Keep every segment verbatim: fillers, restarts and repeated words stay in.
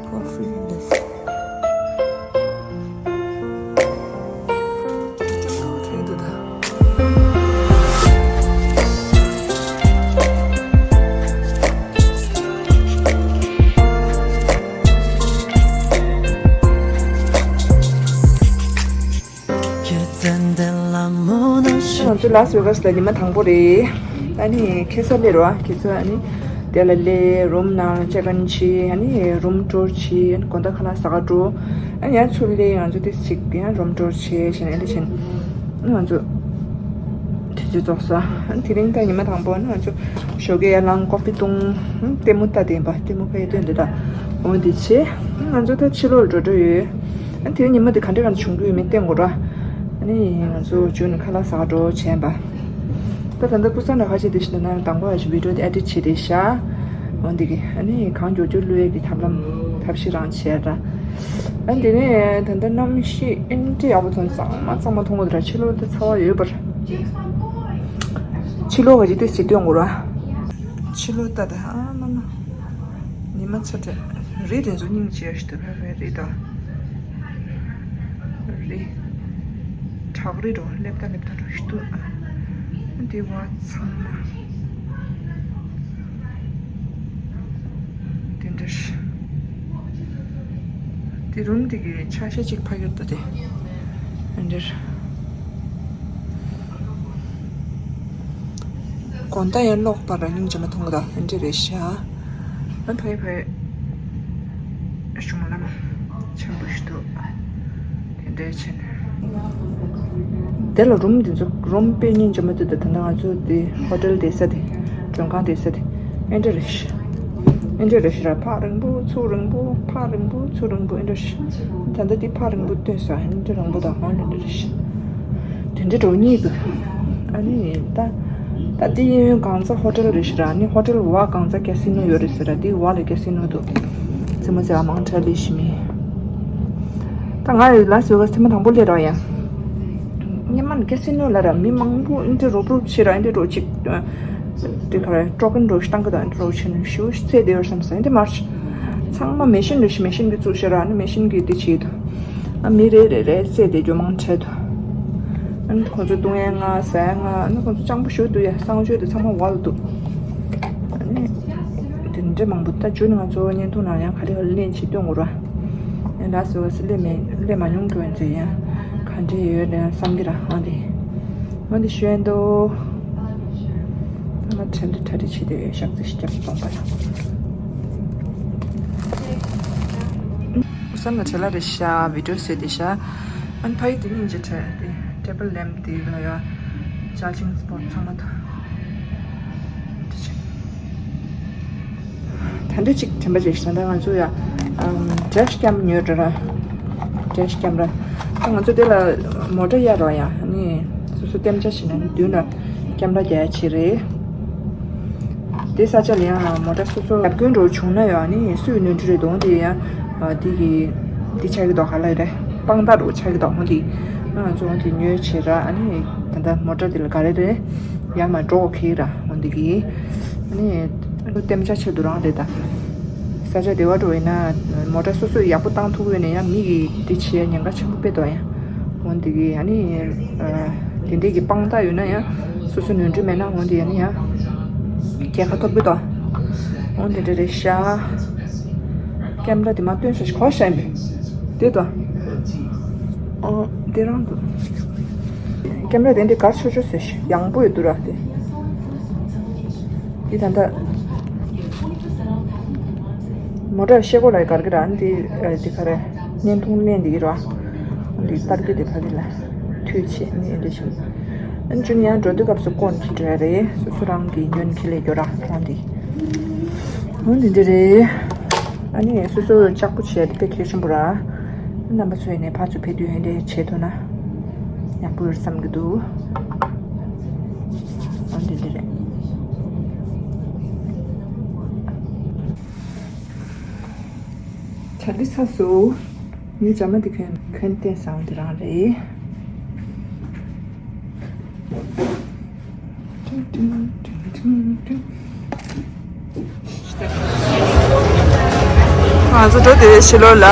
Coffee in the ང་ཚོ་ལཱ་སི་ཝེ་གཱ་སི་ལ་ཉི་མ་དང་པོ་རེད། ཨ་ནི་ཁ་སང་སླེབས་རེད་བ། ཁ་སང་ཨ་ནི་དེ་ལ་སླེབས། རུམ་ནང་ཅེག་ཨིན་བྱས། ཨ་ནི་རུམ་ཊུར་བྱས། ཨ་ནི་དགོང་དག་ཁ་ལག་ཟ་ག་འགྲོ། ཨ་ནི་ཡང་ཚུར་སླེབས། ང་ཚོ་ཏོག་ཙམ་ཅིག་ཡང་རུམ་ཊུར་བྱས་བྱས་ནས་ཨ་ནི་ཕྱིན། ང་ཚོ་དུས་ཚོད་རྫོགས་སོང་། ཨ་ནི་དེ་རིང་ད་ཉི་མ་དང་པོ། ཨ་ནི་ང་ཚོ་ཞོགས་ཀས་ཡར་ལངས་ཀོ་ཕི་བཏུང་། ལྟད་མོ་ལྟ་བསྡད་པ། ལྟད་མོ་ཕ་གིར་སྟོན་བསྡད་ད། འོ་འདི་བྱས། ང་ཚོ་ད་ཕྱི་ལོགས་འགྲོ་འགྲོ་ཡོད། ཨ་ནི་དེ་རིང་ཉི་མ་འདི་ག་འདྲ་ག་འདྲ་བྱུང་གི་ཡོད་མེད་བསྟན་དགོས་ར། ཨ་ནི་ང་ཚོ་མཇུག་ནས་ཁ་ལག་ཟ་ག་འགྲོ་བྱས་པ། ད་ད་ལྟ་ཀུ་སང་ར་ཁ་ཤས་དེ་བཞིན་ན་དང་པོ་ཨ་ཅི་བི་ཌིའོ་དེ་ཨེ་ཌིཊ་བྱས་བསྡད་ཤག་འོ་འདི་གི་ཨ་ནི་གང་མགྱོགས་མགྱོགས་བླུག་ཡས་ཀྱི་ཐབས་ལམ་ཐབས་ཤེས་རང་བྱས་ར། ཨ་ནི་དེ་ནས་ད་ལྟ་གནམ་གཤིས་ཨེ་འདྲ་ཡག་པོ་ཐོན། གཙང་མ་གཙང་མ་མཐོང་གི་འདུག་ར། ཕྱི་ལོགས་དེ་ཚ་བ་ཡོད་པ་ར། ཕྱི་ལོགས་ག་ཅི་ཏོག་ཙམ་སྟོན་དགོས་ར། ཕྱི་ལོགས་ལྟ་དང་། ཨ་མ་མ། ཉི་མ་ཚ་དྲོད། རི་དེ་ཚོ་སྙིང་རྗེ་ཞིག་འདུག་ཕ་ཕའི་རི་དང་། རི། བྲག་རི་འགྲོ། སླེབས་ད་སླེབས་ད་འགྲོ་ཞིག་འདུག་འདི་བ་ཚང་མ། དེ་འདྲ། དེ་རུམ་དེ་གི་ཆ་ཤས་གཅིག་ཕ་གིར་འདུག་སྟེ། འདིར། དགོང་དག་ཡང་གློག་པར་རང་ཉིད་འཇམ་པོ་མཐོང་གི་འདུག་འདི་འདྲ་རེད་ཤག་ཨ་ཕའི་ཕའི་གཞུང་ལམ་ཆེན་པོ་ཞིག་འདུག་དེ་འདྲའི་ཆེ་ནས། དེ་ལ་རུམ་འདི་ཚོ་རུམ་དཔེ་སྙིང་རྗེ་མོ་འདུག་ད་ད་ང་ཚོ་དེ་ཧོ་ཊེལ་བསྡད་ས་དེ། མགྲོན་ཁང་བསྡད་ས་དེ། ཨེ་འདྲ་རེད་ཤག་ཨེ་འདྲ་རེད་ཤག་ར། ཕར་རིང་པོ་ཚུར་རིང་པོ། ཕར་རིང་པོ་ཚུར་རིང་པོ། ཨེ་འདྲ་ཤག་ད་ལྟ་འདི་ཕར་རིང་པོ་སྟོན་ས། ཨེ་འདྲ་རིང་པོ་དང་ཧོན་ཨེ་འདྲ་རེད་ཤག་དེ་འདྲ་འགྲོ་སྙིང་འདུག་ཨ་ནི་ད་ད་འདི་གཡས་གཡོན་གང་ས་ཧོ་ཊེལ་རེད་ཤག་ར། ཨ་ནི་ཧོ་ཊེལ་བ་གང་ས་ཀེ་སི་ནོ་ཡོད་རེད་ཟེར་ར། འདི་བ་ལ་ཀེ་སི་ནོ་འདུག་རྩེད་མོ་རྩེ་བ་མང་དྲགས་ལས་ཤི་མི། ད་ང་ཡི་ལཱ་སི་ཝེ་གཱ་སི་ཐེངས་མ་དང་པོ་སླེབས་ར་ཡ། སྔོན་མ་ནི་ཀེ་སི་ནོ་ལ་ར་མི་མང་པོ་ཨེ་འདྲ་རོབ་རོབ་བྱེད་ར། ཨེ་འདྲ་འགྲོ་ཅིག་དེ་ག་རེ་སྤྲོ་གིན་འགྲོ་ཞིག་བཏང་གི་དང་། ཨེ་འདྲ་འགྲོ་བྱེད་ནས་ཞུ་ཞིག་རྩེད་བསྡད་ཡོད་བསམ་སོང་། ཨེ་འདྲ་མ་རེད། ཚང་མ་མེ་ཤིན་རེད་ཤག་མེ་ཤིན་གྱིས་བཙུགས་ཤག་ར། ཨ་ནི་མེ་ཤིན་གྱིས་དེ་བྱེད་འདུག་ཨ་མི་རེ་རེ་རེ་རྩེད་བསྡད་རྒྱུ་མང་དྲགས་འདུག་ཨ་ནི་ཁོང་ཚོ་བཏུང་ཡས་ང་ཟ་ཡས་ང་། ཨ་ནི་ཁོང་ཚོ་སྤྱང་པོ་ཞེ་པོ་འདུག་ཡ། གསང་སྤྱོད་དེ་ཚང་མ་བར་ལ་འདུག་ཨ་ནི་དེ་འདྲ་མང་པོ། ད་མཇུག་ནས་ང་ཚོ་བརྙན་ཐུང་ནང་ཡང་ག་རེ་ག་རེ་ལེན་བྱེད་སྟོན་དགོས་ར། ཡང་ལཱ་སི་ཝེ་གཱ་སི་སླེབས་མེད། སླེབས་མ་མྱོང་གི་ཡོད་ཚེ་ཡང་ག་འདྲ་ཡོད་རེད་བསམ་གྱི་ར། ཨ་འདི་ཨ་འདི་ཤོད་འདུག་ད་ང་དྲན་དུ་གྲ་སྒྲིག་བྱེད་དུ་ཡོད། ཞག་རྩི་ཞིག་བརྒྱབ་སྟོང་པ་ལ། བསམ་ལ་བྲེལ་བ་རེད་ཤག་བི་ཌིའོ་བཟོས་བསྡད་ཤག་ཨ་ནི་ཕ་གི་དེ་སྙིང་རྗེ་དྲགས་ཏེ། ཊེ་བལ་ལེམ་པ་དེ་ལ་ཡ་ཅར་ཇིང་སི་པོཊ་ཚང་མ་དང་། དེ་བྱས། ད་འདི་གཅིག་དྲན་པ་བརྗེད་ཤག་ད་ང་ཚོ་ཡ་ཨམ་ཌེཤ་ཀེམ་ཉོས་འགྲོ་ར། ཌེཤ་ཀེམ་ར། ད་ང་ཚོ་དེ་ལ་མོ་ཊ་གཡར་རོགས་ཡ། ཨ་ནི་སོ་སོ་ལྟེམ་ཆ་བྱས་ནས་མདུན་ལ་ཀེམ་ར་རྒྱག་ཡ་བྱེད་རེད། དེ་ས་ཆ་ལ་ཡང་མོ་ཊ་སོ་སོ་རྒྱབ་སྐྱོར་འགྲོ་བྱུང་ན་ཡང་ནི་སུས་ནོར་འཁྲུལ་རེད་དོ། དེ་ཡང་དེ་གི་དེ་ཆགས་ཀྱི་འདུག་ག་ལ་རེད། དཔང་རྟགས་རུ་ཆགས་ཀྱི་འདུག་འོ་དེ་ང་ཚོ་འོ་དེ་ཉོས་བྱས་ར། ཨ་ནི་ད་ལྟ་མོ་ཊ་དེ་ལ་ག་རེ་རེད། ཡར་མར་འགྲོ་གི་ར། འོ་དེ་གི་ཨ་ནི་ལྟེམ་ཆ་ཆེད་དུ་རང་རེད་ད། ས་ཆ་བདེ་བ་འགྲོ་ཡིན་ན་མོ་ཊ་སོ་སོས་ཡག་པོ་བཏང་ཐུབ་ཡོད་ན་ཡང་མི་གི་དེ་བྱེད་ཉེན་ཁ་ཆེན་པོ་དཔེ་འདུག་ཡ། འོ་དེ་གི་ཨ་ནི་དེ་འདྲས་ཀྱི་དཔང་རྟགས་ཡོད་ན་ཡང་། སོ་སོ་ནོར་འཁྲུལ་མེད་ན་འོ་དེ་ཨ་ནི་ཡང་རྒྱལ་ཁ་ཐོབ་གི་འདུག་འོ་དེ་འདྲ་རེད་ཤག་ཀེམ་ར་དེ་མ་སྟོན་ས་ཞིག་གོ་ཤ་ཡིན་པས་དེ་དང་། འོ་དེ་རང་འདུག་ཀེམ་ར་དེ་འདྲས་གར་ཆོག་ཆོག་ཟེར་ཞིག་ཡང་པོ་ཡོད་འདུག་ར་དེ། དེ་ད་ལྟ་མོ་ཊ་ཤེལ་སྒོ་ལ་གར་གི་ར། ཨ་ནི་དེ་དེ་ག་རེ་བརྙན་ཐུང་ལེན་འདི་གི་ར། འདི་ལྟར་གི་དེ་ཕ་གི་ལ་མཐུད་བྱེད་ནི་འདི་བཞིན། ཨ་ནི་ཅུང་ཡང་འགྲོ་དུས་སྐབས་སུ་སྐོར་གྱི་འགྲོ་ཡ་རེད། སོ་སོ་རང་གི་ཉོན་ཁི་ལས་སྐྱོ་ར་ཁོང་འདི། འོ་འདི་འདི་རེད། ཨ་ནི་སོ་སོ་ལྕགས་པོ་བྱས་དེ་དཔེ་གལ་ཆེན་པོ་ར། རྣམ་པ་ཚོ་ཡིན་ནའི་ཕར་ཚུར་ཕེབས་དུས་ཡིན་དེ་བྱེད་ཐུབ་ན་ཡག་པོ་ཡོད་བསམ་གི་འདུག་འོ་འདི་འདི་རེད། ཆ་འདི་ཚ་སུ། ངའི་ཇ་མ་འདི་གོན་གོན་བསྟན་བཟང་འདི་རང་རེད། ཏུང་ཏུང་ཏུང་ཏུང་ཏུང་། ང་ཚོ་འགྲོ་དེ་ཕྱི་ལོགས་ལ།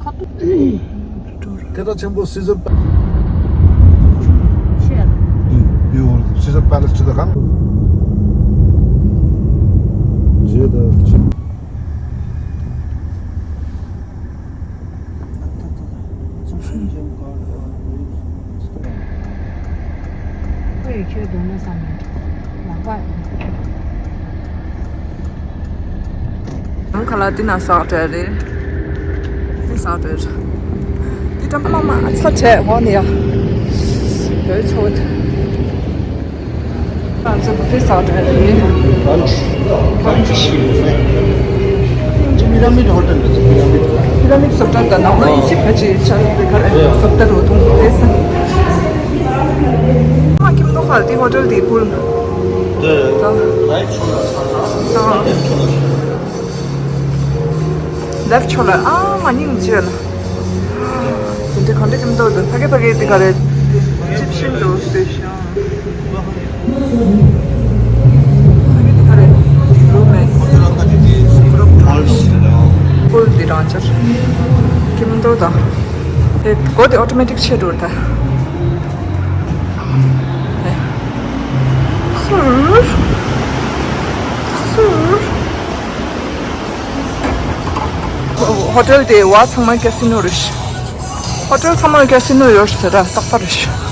ཁ་ཐུག་དེ་ད་ཆེན་པོ་སི་ཟར་པེ། ཆེ་ཡ། ཡོ། སི་ཟར་པེ་ལེ་སི་ཆེ་ད་གང་། ཇེ་ད་ཆེ། ཁོས་ཁྱོད་སྡུག་ན་བསམ་མེད། ལག་པ། ནམ་མཁའ་ལ་འདི་ན་ཟག་བྲལ་རེད། འདི་ཟག་བྲལ་རེད། འདི་འདྲ་མ་མ་ཚ་བྲལ་འོ་ནི་ཡ། བོད་ཚོ། ང་ཚོ་བུ་ཕེ་ཟག་བྲལ་རེད། Lunch. Lunch. Pyramid Hotel. Pyramid. Pyramid Hotel དང་ནང་ལ་ཡིན་ཞིག་ཕལ་ཆེར་ཆ་རེད་ཁ་རེད་ཟག་བྲལ་རུ་མཐོང་གི་རེད་ས། ཨ་ཁྱིམ་ནོ་ཁ་དེ་ཧོ་ཊེལ་དེ་ཕུལ། དེ་ད་right shoulder. ད་left shoulder. Left shoulder. ཨ་མ་ཉིང་ཅེ་ལ། དེ་འདྲ་ག་འདྲ་ཁྱིམ་ཐོག་དེ་ཕ་གི་ཕ་གི་དེ་ག་རེད། Egyptian འདུག་ཟེར་ཤག་ཕ་གི་དེ་ག་རེད། རུམ་མེ་ཊི། ཕུལ་དེ་རང་ཅར། ཁྱིམ་ཐོག་དང་། དེ་སྒོ་དེ་ཨོ་ཊོ་མེ་ཊིག་ཕྱེ་འགྲོ་ད། སུར། སུར། ཧོ་ཊེལ་དེ་བ་ཚང་མ་ཀེ་སི་ནོ་རེད། ཧོ་ཊེལ་ཚང་མ་ཀེ་སི་ནོ་ཡོད་ཟེར་ར་རྟག་པར་རེད།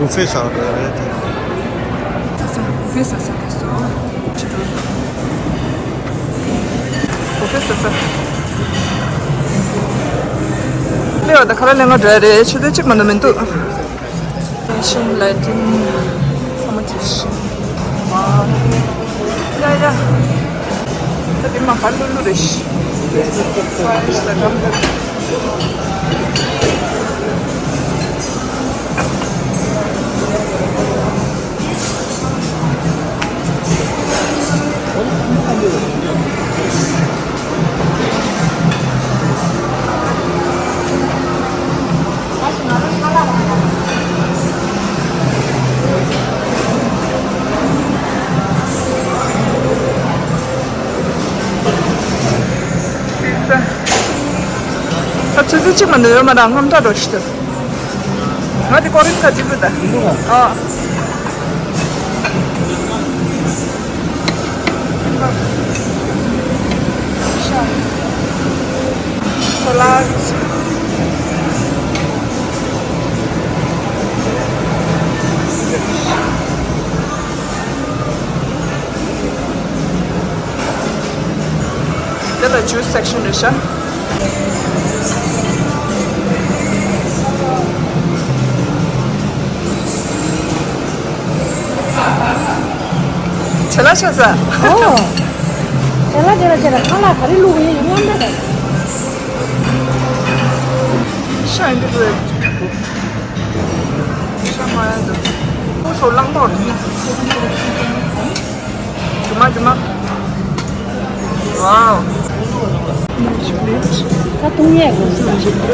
Buffet ཟ་རེད། Buffet ཟ་ས་རེད་སོ། Buffet ཟ་ས། ལེའོ་ད་ཁ་ལ་ལེ་ང་འདྲ་རེད་ཆུ་ཚོད་གཅིག་མ་གཏོགས་མི་འདུག Asian lighting. ཚང་མ་དེ་བཞིན། ཝའོ། ཡ་ཡ། ད་དེ་མ་ག་ལུ་ལུ་རེད་ཤི། ཧྥ་རན་སི་ལ་འགྲམ་ལ། ད་ཆུ་ཚོད་གཅིག་མ་གཏོགས་ཡོད་མ་རེད། དངངས་སྐྲག་འགྲོ་ཤི་ཐལ། ང་དེ་ཀོ་རིན་ཁ་ཅིག་བུད་ད། ཨ། Salad. དེ་ལ་juice section རེད་ཤག་བྱེད་ལ་ཆ་ས། ཨོ། བྱེད་ལ་བྱེད་ལ་བྱེད་ལ་ཁང་ལ་ག་རེ་བླུགས་ཡིན་ཡོང་ཡང་འདྲ་ད། ཤ་ཡིན་འདུག་གས། ཤ་མ་ཡ་འདུག་ཁོ་ཚོ་བླང་དོགས་རེད། རྒྱུ་མ་རྒྱུ་མ། Wow. ད་བཏུང་ཡས་དགོས་སོ།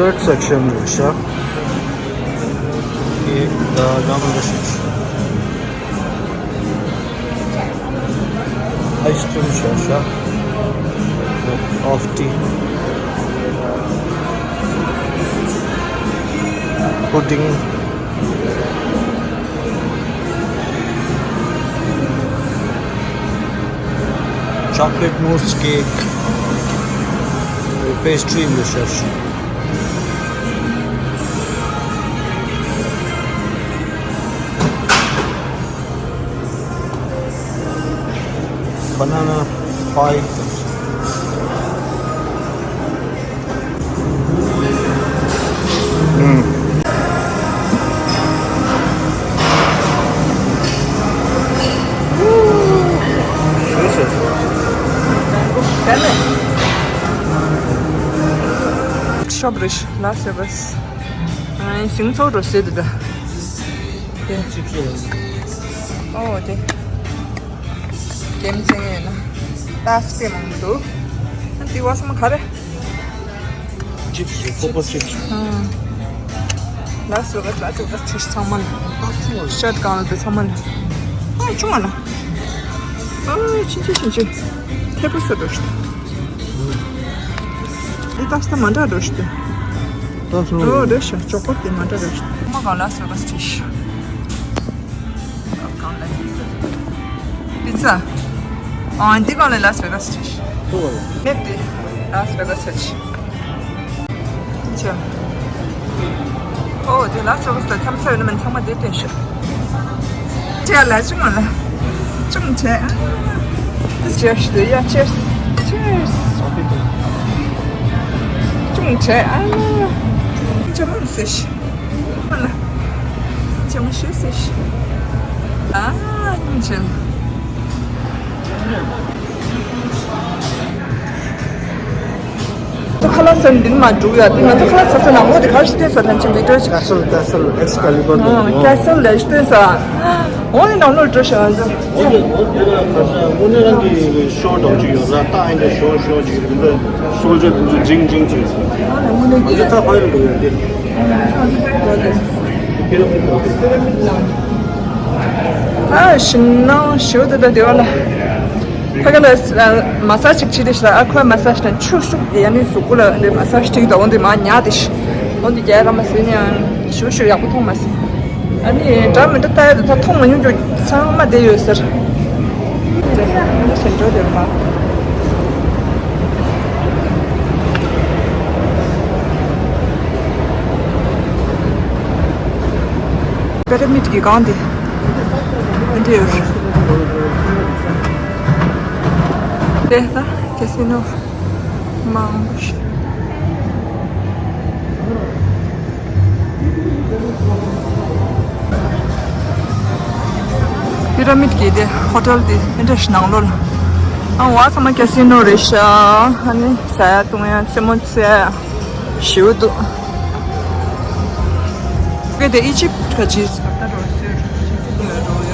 Third section རེད་ཤག Cake དང་ལམ་འདི་ཞིག Ice cream ཤག་ཤག Of tea, pudding, chocolate mousse cake, pastry འདི་ཤག་ཤག Banana pie. ཨུམ། ཤོབ་རེད། ལ་སི་ཝེ་ག་སི། ཨ། ཞིང་ཚོགས་འགྲོ་སྲིད་འདུག་ད། དེ། ཨོ་དེ། རྒྱལ་མཚན་ཡོད་ན། ཏཱ་སི་པེ་མང་པོ་འདུག་ཨ་དེ་བ་ཚང་མ་ག་རེ། ཅིབ་སི་རེད། ཀོ་ཀོ་ཅིབ་སི། ཨ། ལ་སི་ཝེ་ག་སི་ལ་སི་ཝེ་ག་སི་ཚང་མ་ལ། ཤར་གང་ལ་དེ་ཚང་མ་ལ། ཨ་ཆུང་བ་ལ། ཨ་ཕྱིན་ཆད་ཕྱིན་ཆད། ཐེ་པོ་ས་འགྲོ་ཤི། ཨེ་ཏཱ་སི་ད་མ་འདྲ་འགྲོ་ཤི། ཏཱ་སི་ཨོ་རེད་ཤག་ཅོག་པོ་དེ་མ་འདྲ་རེད་ཤག་མ་གང་ལ་སི་ཝེ་ག་སི་ཅིག་ཤག་གང་ལ། པི་ཛ། ཨ་འདི་གང་ལ་ལ་སི་ཝེ་ག་སི་ཅིག་ཤག་མེད་དེ། ལ་སི་ཝེ་ག་སི་ཅིག་ཤག་ཨོ་དེ་ལ་སི་ཝེ་ག་སི་ལ་འཁྱམ་ས་ཡོད་ན་མིན་ཚང་མ་དེ་སྟོན་ཤག་ཅེ་ལ་ཅུང་ལ། ཅུང་ཆེ། This cheers to, yeah, cheers. Cheers. ཅུང་ཆེ། ཨ། ཅུང་ཆེ་མོ་ཟེར་ཤི། ཨ་ལ། ཅུང་ཆེ་ཟེར་ཤི། ཨ། ཅུང་ཆེ། ཁ་ལག་ཟ་འདི་མ་འགྲོ་ཡ། དེ་ང་ཚོ་ཁ་ལག་ཟ་ས་ནང་ལོགས་དེ་ག་རེ་ཞིག་སྟོན་ས་དང་ཆེན་པོའི་སྟོན་ཞིག Castle, Castle, Excalibur དང་། ཨ། Castle ལ་སྟོན་ས། འོ་ནི་ནང་ལོགས་འགྲོ་ཤག་ང་ཚོ། འོ་དེ་འོ་དེ་ལ་ག་ས་དངོས་གནས་རང་གི་ཤོ་འདྲ་ཅིག་ཡོད་ས། ད་ཨ་འདྲ་ཤོ་ཤོ་ཅིག་རེད། འདི་སོལ་ཇར་དེ་ཚོ་ཇིང་ཇིང་ཅིག་ཡོད་ས། ཨ་ནི་དངོས་གནས་ང་ཚོ་ད་ཕ་ཡུལ་འགྲོ་ཡ་དེ། ཨ་ཞིམ་ནང་ཞིམ་དུ་ད་དེ་བ་ལ། ཕ་གི་ལ་མ་སཱ་ཇི་ཅིག་བྱེད་དེ་ཤི་ལ། ཨ་ཁོས་མ་སཱ་ཇི་དང་ཆུ་ཤུགས་ཡ་ནི་གཟུགས་པོ་ལ་འདི་མ་སཱ་ཇི་ཅིག་དང་འོ་འདི་མ་ཉག་དེ་ཤི། འོ་འདི་རྒྱལ་ར་མ་ཟིན་ཡང་ཞུ་ཞུ་ཡག་པོ་མཐོང་མ་སི། ཨ་ནི་འདྲ་མི་འདྲ་ལྟ་ཡ་དེ་ད་མཐོང་མ་མྱོང་རྒྱུ་ཚང་མ་བསྡད་ཡོད་ཟེར། དེ་ཨ་ནི་ཞེ་འགྲོ་དེ་རུ་མ། པེ་ར་མིད་ཀྱི་སྒང་དེ་འདི་ཡོད་རེད། དེ་ད་ཁེ་སི་ནོ་མང་པོ་ཞིག་པི་ར་མིད་ཀྱི་དེ་ཧོ་ཊེལ་དེ་འདི་འདྲ་ཞིག་ནང་ལོགས་ལ། ཨ་བ་ཚང་མ་ཁེ་སི་ནོ་རེད་ཤག་ཨ་ནི་ཟ་ཡ་བཏུང་ཡ་རྩེད་མོ་རྩེ་ཡ་ཞེ་པོ་འདུག་གལ་ཏེ་ཨི་ཇིབ་ཁ་ཅིག་ད་འགྲོ་ཟེར་ཨི་ཇིབ་འགྲོ་ཡ།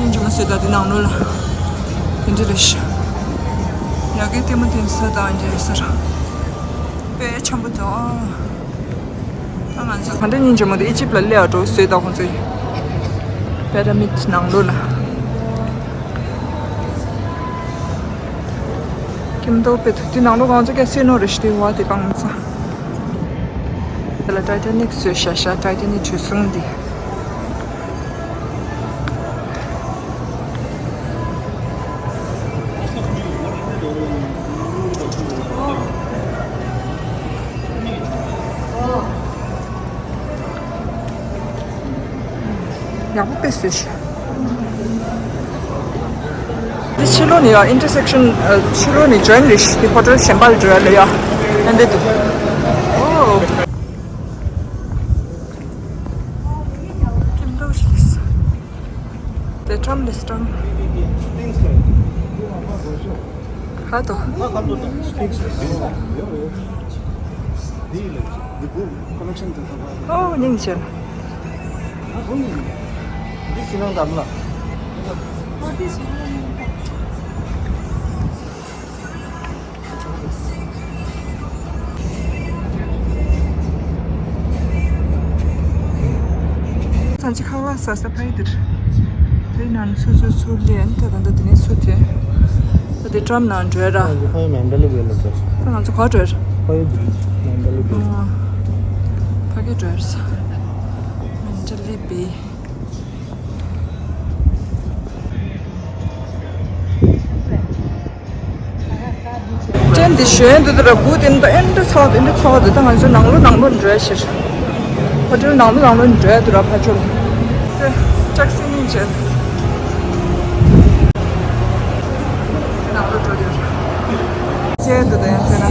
ཨིན་ཇི་མ་ཟེར་ད་དེ་ནང་ལོགས་ལ་དེ་འདྲ་རེད་ཤག་ཡ་གི་ལྟད་མོ་དེ་ས་དང་འདྲ་ཟེར། དཔེ་འཆམ་པོ་འདུག་ཨ། ད་ང་ཚོ་ག་འདྲ་ཉིན་རྗེས་མ་དེ་ཨི་ཇིབ་ལ་སླེབས་འགྲོ་ཟེར་ད་ཁོང་ཚོས། པེ་ར་མིད་ནང་ལོགས་ལ། ཁྱིམ་ཐོག་པེ་ཐུག་དེ་ནང་ལོགས་ང་ཚོ་ཀ་སི་ནོ་རེ་ཞིག་དེ་བ་དེ་སྤང་ཚ། དེ་ལ་ཊའི་ཊ་ནིག་བཟོས་ཤག་ཤག་ཊའི་ཊ་ནིག་གྲུ་གཟིངས་དེ། ཡག་པོ་དཔེ་བཟོས་ཤག་འདི་ཕྱི་ལོགས་ནས་ཡ་ཨིན་ཊར་སེག་ཤན་ཕྱི་ལོགས་ནས་ཇོ་ཨིན་རེད་ཤག་འདི་ཧོ་ཊེལ་གཞན་པ་ལ་འགྲོ་ཡ་ལ་ཡ་ཨ་འདི་འདུག་ཨོ། ཁྱིམ་ཐོག་ཞིག་རེད། དེ་ཊམ་རེད་ཊམ། ཧ་ཏོ། ཨོ་སྙིང་རྗེ། འདི་ཕྱི་ནང་འདམ་ལ། ང་ཚོ་ཁ་ལག་ཟ་ས་ཕ་ཡི་དེར། དེ་ནང་ཚུར་ཚུར་ཚུར་ལེན་ད་ད་ད་དེ་ནས་ཚུར་དེ། ད་དེ་ཊམ་ནང་འགྲོ་ཡ་ར། ད་ང་ཚོ་ཕ་ཡི་མེན་ཌ་ལི་བེ་ལ་འགྲོ་སོང་། ད་ང་ཚོ་ག་འགྲོ་ཡ་ར། ཕ་ཡི་མེན་ཌ་ལི་བེ། ཨ། ཕ་གི་འགྲོ་ཡ་ར་ས། མེན་ཌ་ལི་བེ། ཊེན་ཊི་ཞོན་དུ་དུ་ར་གུ་ཏེན་ཏོ་ཨེན་ཏོ་ཚོགས་ཨེན་ཏོ་ཚོགས་དུ་ད་ང་ཚོ་ནང་ལོ་ནང་ལོ་འགྲོ་ཡ་ཕྱིར། ཧོ་ཊེལ་ནང་ལོ་ནང་ལོ་འགྲོ་ཡ་དུ་ར་ཕ་ཆོ་ལ། ཏེ་ཊེག་སི་ནི་བྱེད། ནང་ལོ་འགྲོ་དུ་ར། ཅེ་དུ་དེ་ཡང་ཚེ་ན།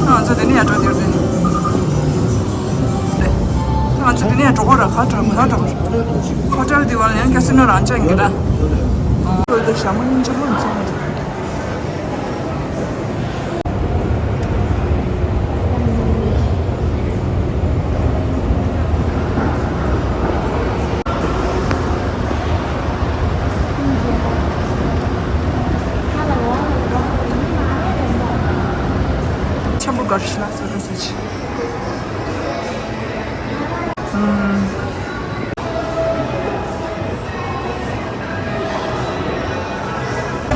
ང་ཚོ་དེ་ནི་ཡ་འགྲོ་དུ་ར་དེ། ང་ཚོ་དེ་ནས་འགྲོ་གོ་ར་ཁ་འགྲོ་མི་ལ་འགྲོ་གོ། ཧོ་ཊེལ་དེ་བ་ལ་ཡང་ཀ་སི་ནོ་རང་ཅག་ཡིན་གི་ད། ཨོ། ཁོས་དེ་ཞྭ་མོ་སྙིང་རྗེ་མོ་མཚོན། ཆེན་པོ་གར་ཤི་ལ་སོ་ར་སོ་ཆི།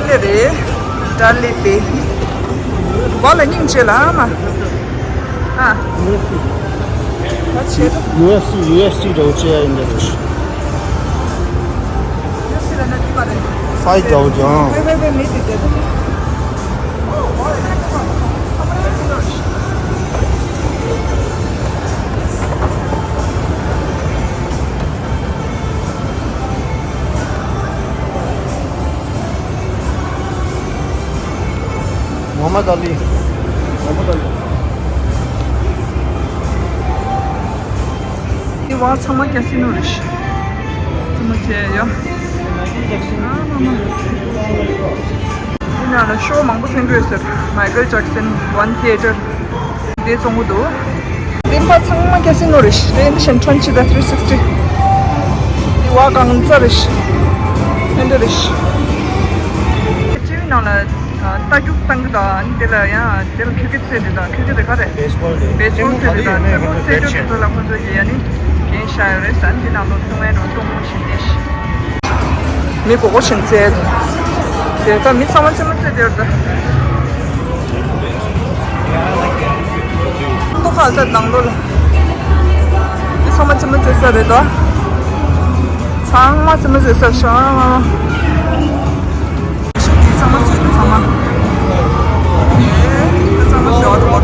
ལེ་རེད། ད་ལེ་པེ། བ་ལ་སྙིང་རྗེ་ལ་ཨ་མ། ཨ། ད་ཆེ་དོ། ཡུ་ཨེས་སི་ཡུ་ཨེས་སི་འདྲ་བོ་ཅི་ཡ་ཡིན་འདྲ་རེད། ཡུ་ཨེས་སི་ལ་ན་ཏི་མ་རེད། ཧྥའི་འདྲ་བོ་ཅང་། ཧྥའི་ཧྥའི་ཧྥའི་མེད་དེ་དེ་དོ། མོ་ཧམ་མད་ཨ་ལི། མོ་ཧམ་མད་ཨ་ལི། འདི་བ་ཚང་མ་ཀ་སི་ནོ་རེད། ཚང་མ་ཁྱེད་ཡ། ཨ་མ་མ། འདི་ནང་ལ་ཤོ་མང་པོ་ཐོན་གྱི་ཡོད་ཟེར། མའི་ཀལ་ཇེག་སན་ཝན་ཐི་ཨེ་ཊར། དེ་བཙོང་གི་འདུག། དེ་ཕར་ཚང་མ་ཀ་སི་ནོ་རེད། དེ་འདི་བཞིན་ཁྲོན་ཆེ་ད་ཐི་རི་སིག་སི་ཊི། དེ་བ་གང་ཙ་རེད། ཨེ་འདྲ་རེད། ཅི་བའི་ནང་ལ་རྟ་རྒྱུག་བཏང་གི་དང་དེ་ལ་ཡང་དེ་ལ་ཁྱི་གི་རྩེད་དེ་དང་ཁྱི་གི་དེ་ག་རེད། བེ་སི་བོལ་དེ་བེ་སི་བོལ་རྩེད་དེ་དང་ཁྱི་གི་རྩེད་རྒྱུག་དེ་ཚོ་ལ་ཁོ་ཚོ་གི་ཡ་ནི་འགན་བཞག་ཡོད་རེད་ཟེར། འདི་ནང་ལོ་ཐུང་ངེ་རོ་ཐུང་མོ་ཞིག་དེ་ཤི། མི་གོ་གོ་ཞིང་བཙལ། དེ་ལྟ་མི་ཚང་མ་རྩེད་མོ་རྩེ་དེར་ལྟ། ཏོ་ཁ་ལྟ་ནང་ལོ་ལ། མི་ཚང་མ་རྩེད་མོ་རྩེ་ས་རེད་དོ། ཚང་མ་རྩེད་མོ་རྩེ་ས་ཤ། ཚང་མ་རྩེ་དུ་ཚང་མ། ཚང་མ་རྩེ་བ་དོ།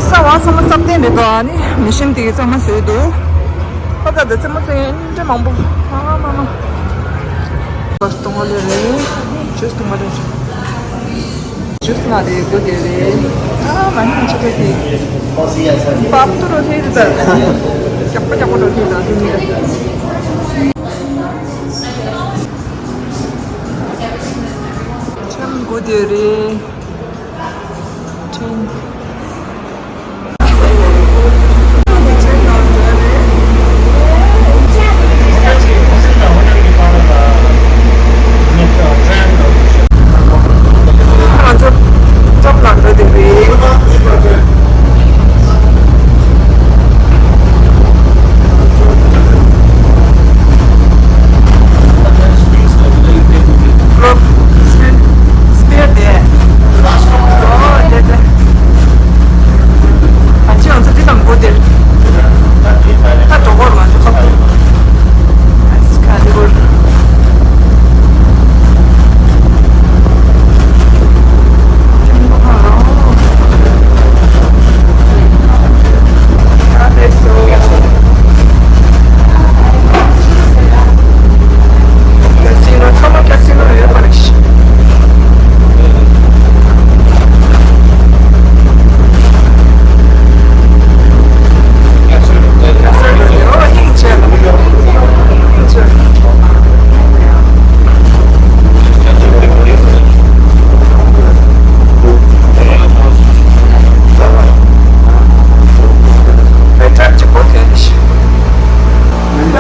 ས་བ་ཚང་མ་རྩབ་ལྡན་རེད་དོ། ཨ་ནི་མི་ཤིན་དེ་གི་ཚང་མ་རྩེ་དུ། ཁ་ཁ་དེ་རྩེད་མོ་རྩེ་ཡན་འདྲ་མང་པོ། ཨ་མ་མ། བར་སྟོང་བ་ལེ་རེད། ཇུས་སྟོང་བ་ལེ་རེད། ཇུས་མ་རེད་དགོས་དེ་རེད། ཨ་མ་ནི་ཆ་ཆ་དེ། བབ་ཏུ་རོ་ཐེ་རེད་ད། རྒྱག་པ་རྒྱག་པ་རོ་ཐེ་ད་དེ་མི་རེད། ཁྲེམ་དགོས་དེ་རེད། ཁྲེམ།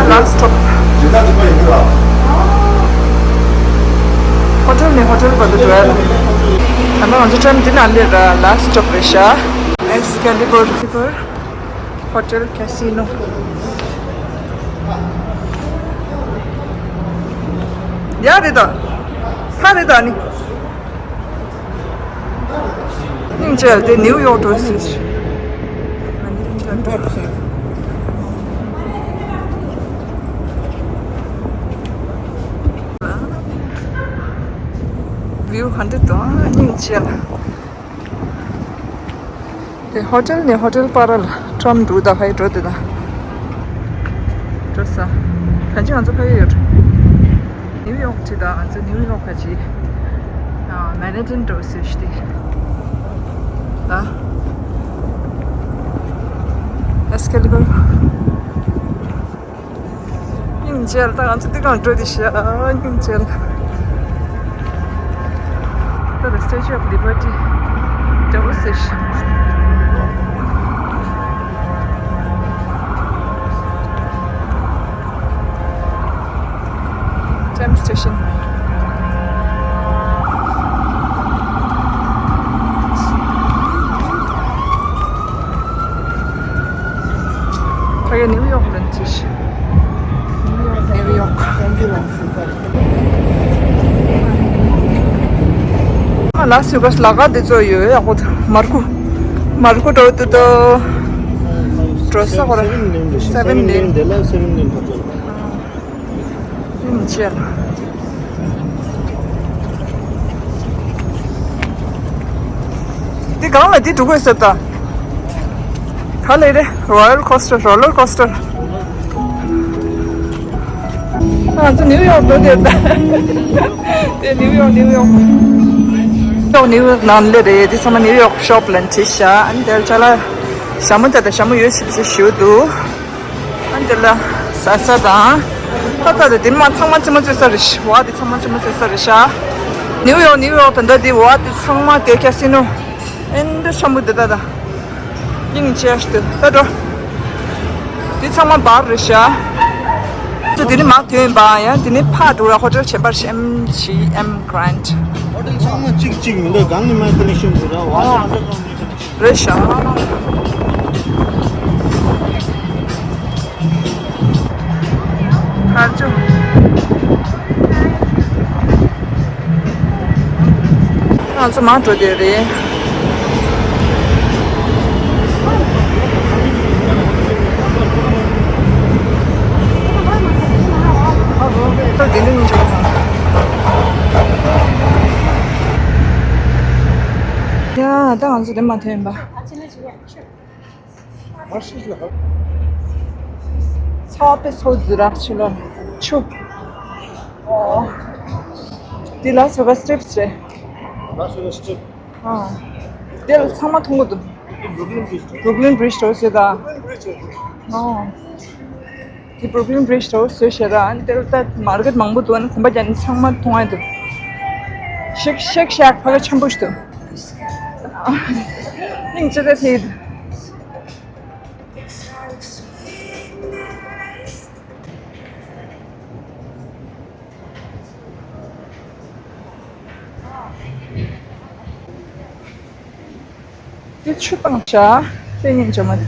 ལཱསི་སི་ཊོབ། ཧོ་ཊེལ་ནས་ཧོ་ཊེལ་བར་དུ་འགྲོ་ཡ་ལ། ད་ནང་ང་ཚོ་ཊེམ་འདི་ནང་སླེབས་ར། ལཱསི་སི་ཊོབ་རེད་ཤག། ཨེགསི་ཀེ་ལི་བར་ཧོ་ཊེལ་ཀ་སི་ནོ། ཡ་རེད་ད། ཧ་རེད་ད་ནི། སྙིང་རྗེ་དེ་ནིའུ་ཡོག་འགྲོ་ཟེར། བིའུ་ག་འདྲ་འདུག་སྙིང་རྗེ་ལ། དེ་ཧོ་ཊེལ་ནས་ཧོ་ཊེལ་བར་ལ་ཊམ་འགྲོ་ད་ཧའི་འགྲོ་དེ་ད། འགྲོ་ས། གང་ཅི་ང་ཚོ་ཕ་གི་ཡོད། ནིའུ་ཡོག་ཅི་ད་ང་ཚོ་ནིའུ་ཡོག་ཕ་ཅི། ཨ་མན་ཧ་ཊན་འགྲོ་ཟེར་ཤི་དེ། ད། ཨེག་སི་ཀེ་ལི་བར། སྙིང་རྗེ་ལ་ད་ང་ཚོ་འདི་གང་འགྲོ་དེ་ཤ་སྙིང་རྗེ་ལ། ད་ད་Statue of Liberty འགྲོ་ཟེར་ཤ། Train station. ཕ་གི་ནིའུ་ཡོག་ལ་འཁྲིད་ཤག་ནིའུ་ཡོག་ནིའུ་ཡོག་ཨ་ལ་སུ་ག་ལ་ག་དེ་ཚོ་ཡོད་ཡག་པོ་འདུག་མར་ཁུ། མར་ཁུ་འགྲོ་དུས་དོ། འགྲོ་ས་ཁོ་ར། Seven Lane. Seven Lane. ཨ། ཡིན་ཅེ་ལ། འདི་གང་ལ་འདི་འགྲོ་དགོས་ཟེར་ད། ག་ལེ་རེད། Roller coaster, roller coaster. ང་ཚོ་ནིའུ་ཡོག་འགྲོ་དེ་ད། དེ་ནིའུ་ཡོག་ནིའུ་ཡོག་ནིའུ་ཡོག་ནང་ལེ་རེད། དེ་ཚང་མ་ནིའུ་ཡོག་ཤོབ་ལ་འཁྲིད་ཤག་ཨ་ནི་དེར་ཅ་ལག་ཞྭ་མོ་དེ་དང་ཞྭ་མོ་ཡོད་ཞིབ་ཞིབ་ཞུ་འདུག་ཨ་འདི་ལ་ཟ་ས་དང་། ད་ལྟ་དེ་མ་ཚང་མ་རྩེད་མོ་རྩེ་ས་རེད་ཤག་འདི་ཚང་མ་རྩེད་མོ་རྩེ་ས་རེད་ཤག་ནིའུ་ཡོག་ནིའུ་ཡོག་ད་ལྟ་འདི་འདི་ཚང་མ་དེ་ཁ་སི་ནོ། ཨེ་འདི་ཆེན་པོ་འདི་ད་ད། སྙིང་རྗེ་ཞིག་འདུག་ད་འགྲོ། འདི་ཚང་མ་བར་རེད་ཤག་ཚོ་འདི་ནི་མ་ཐོན་པ་ཡང་འདི་ནི་ཕ་འགྲོ་ར་ཧོ་ཊེལ་ཆེན་པར་ཤག M G M Grand. ཧོ་ཊེལ་ཚང་མ་གཅིག་གཅིག་མི་འདུག་གང་ནས་མ་ཀ་ནེག་ཤན་འདུག་ར་བ་ཨ། འདྲ་གང་ནས། རེད་ཤག་ཧ་ཅང་། ང་ཚོ་མར་འགྲོ་བསྡད་རེད། ད་དེ་འདྲ་ཉིན་ཞིག་ལ། ཡ་ད་ང་ཚོ་དེ་མ་ཐོན་པ། ཚ་པེ་སོ་ཛི་ར་ཆུ་ལ་ཆུ། འདི་ལ་སོ་བ་སི་ཊེབ་སི་རེད། ལ་སོ་བ་སི་ཊེབ། ཨ། འདི་ལ་ཚང་མ་མཐོང་གི་འདུག་འདི་Brooklyn Bridge འགྲོ་ཟེར་ད། Brooklyn Bridge འགྲོ་ཟེར་ད། ཨ། འདི་Brooklyn Bridge འགྲོ་ཟེར་ཤག་ར། འདི་ལ་ད་མར་ཀེཊ་མང་པོ་འདུག་ཨ་ནི་གོམ་པ་རྒྱག་ནས་ཚང་མ་མཐོང་ཡ་འདུག་ཤེག་ཤེག་ཤེག་ཕ་གི་ཆེན་པོ་ཞིག་འདུག་སྙིང་རྗེ་ད་ཐེ་འདུག་དེ་ཆུ་བཏང་བྱ། དེ་ཉིན་བྱ་མ་དེ་